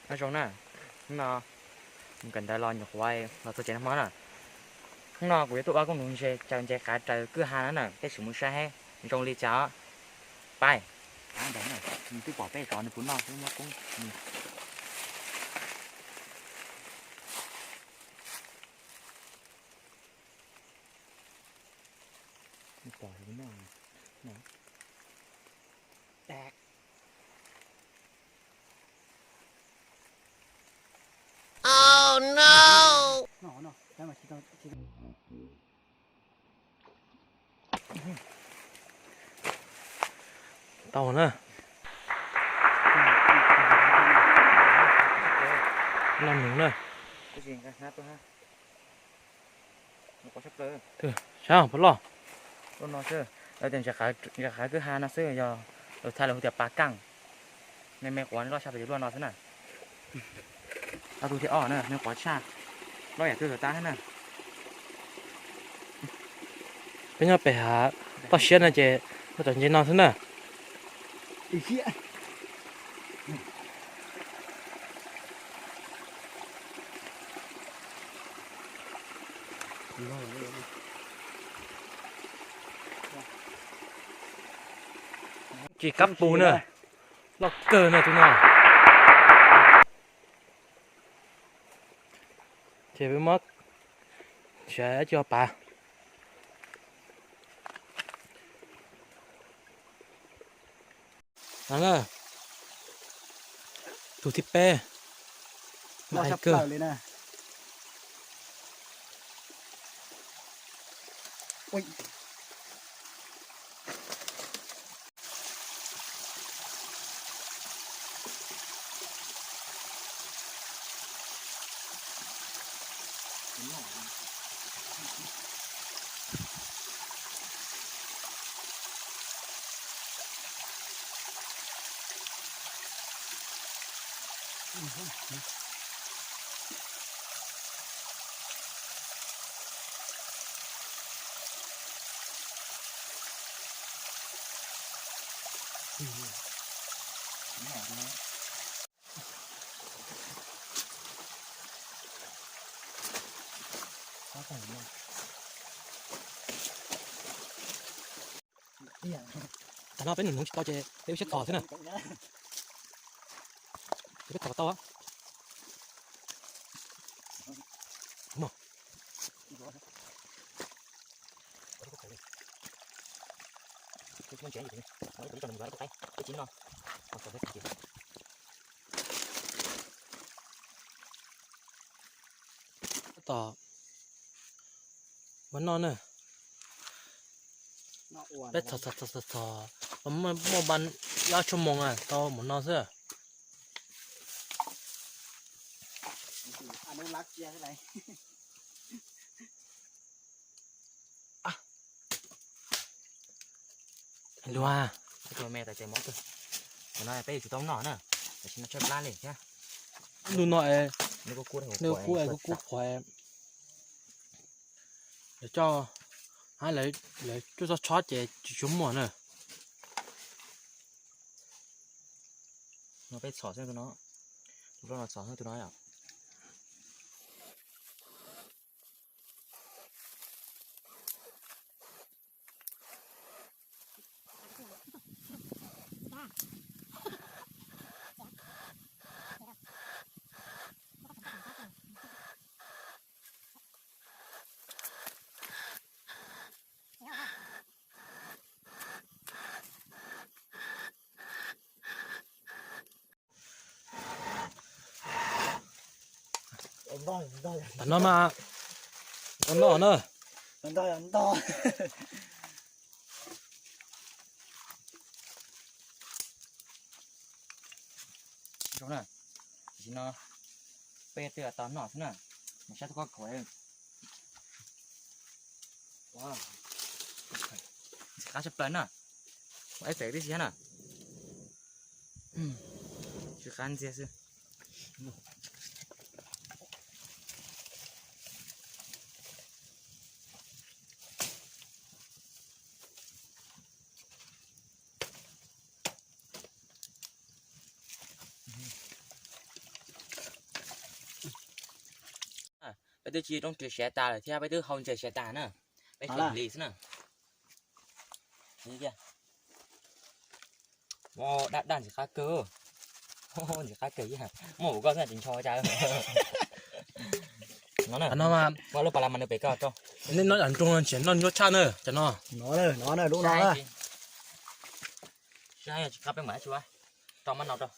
Nyob zoo na, hnub no mus kawm ntawv los nyuam qhuav los txog tsev noj hmo na. Hnub no kuv yuav tuaj ua koob hmoov ntse, caws ntses qav raws kwj ha no na, peb sim mus saib zoo li cas os. Pais. Twb pom peb zov nws puas noj xwb, nyob koob. Tau na. Noj nws na. Saib puas loj. Ntses qav kwj ha no xwb, yog lus Thaib lus hu tias pas kaj. Me me quav loj tshaj plaws yog luaj no xwb na. Ob tug thiab os na, me quav tshaj, loj yam twg los tab thiab na. Peb nyob pem hav toj siab no ces muaj cov ntses no xwb na. Tsis kab pus na, loj kawg na tus no. Ces peb muab siav ib co pav. Tus thib peb, loj kawg li na. Tag no peb nws hmoov tsis tau ces peb ua siab txhom xwb na. Ces peb txhom tau. Tab tom mus noj na. Peb txhom txhom txhom txhom, muaj npa ib ob xuab moos tau mus noj xwb. Luag, no peb yuav tsum tau noj na, tam sim no tshaib plab li thiab. Ntu no es nws kuj kub kuv qhuav, lawv coj, lawv cuaj txoj tshob ces tsis tshua muaj na. No peb txhom xwb tus no, tus loj no txhom xwb tus no yom. Tam no mas noj na. Tam sim no peb twb tau noj xwb na, mas saib tau koj khuav. Ntxim qab tshaj plaws na, ua ib feem tib si na, tsis qab ntxiag xwb. Peb twb tsis roob ris siav tas lawm thiab, peb twb hau ntses siav tas na. Peb siav li xwb na. Daj, daj ntxim qab kawg. Ntxim qab kawg, muaj ua koj xwb tsis ncho cas. No, no, lub pas las mas nws pem koj tso. Nej noj cov nroog no tsis noj nyuaj tshaj na cov no. Lub no, tsis qab peb mam tsis rau mab no rau.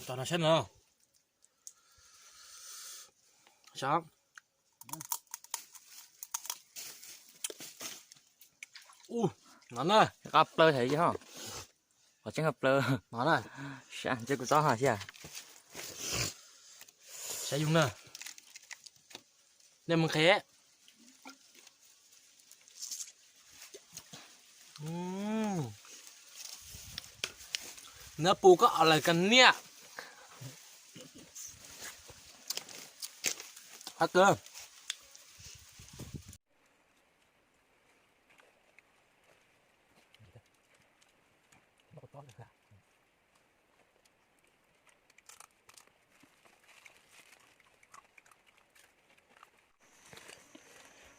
Tso no saib no. Ub, no na. Qab plaws heev li ho. Qhov tseeb qab plaws. No na. Saib kuv txob ho thiab. Saib yus na. Nej mus nqhis. Nab pus koj lawm koj niam. Qab kawg.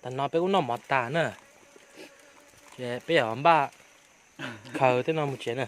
Tam no peb kuj noj mov tas na, ces peb yuav npaj khaws tej no mus tsev na.